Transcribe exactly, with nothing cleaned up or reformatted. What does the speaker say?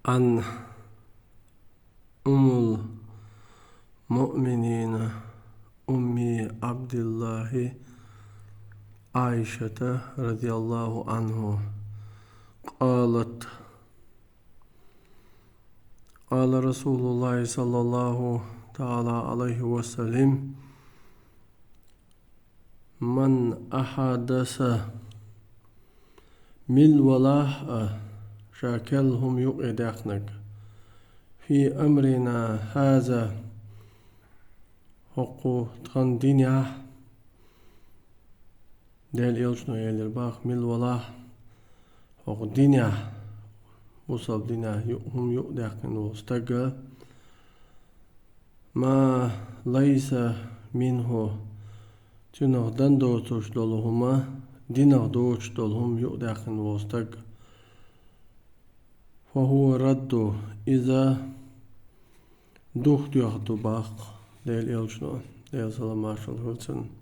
عن أم المؤمنين أم عبد الله عائشة رضي الله عنه قالت: قال رسول الله صلى الله تعالى عليه وسلم: من أحدث, мила валахь а, ша керла хӀума юкъе даьккхинарг, في أمرنا هذا, хӀокху тхан динехь, Делан Элчано элира боху, мила валахь а, хӀокху динехь, бусалба динехь ю-, хӀума юкъадаьккхина волу стаг, ما ليس منه, цуьнах дан доцуш долу хӀума, динах доцуш долу хӀума юкъадаьккхина волу стаг, فهو رد, иза духадоьхна ду боху Делан Элчано, Делан салам-маршалла хуьлда цунна.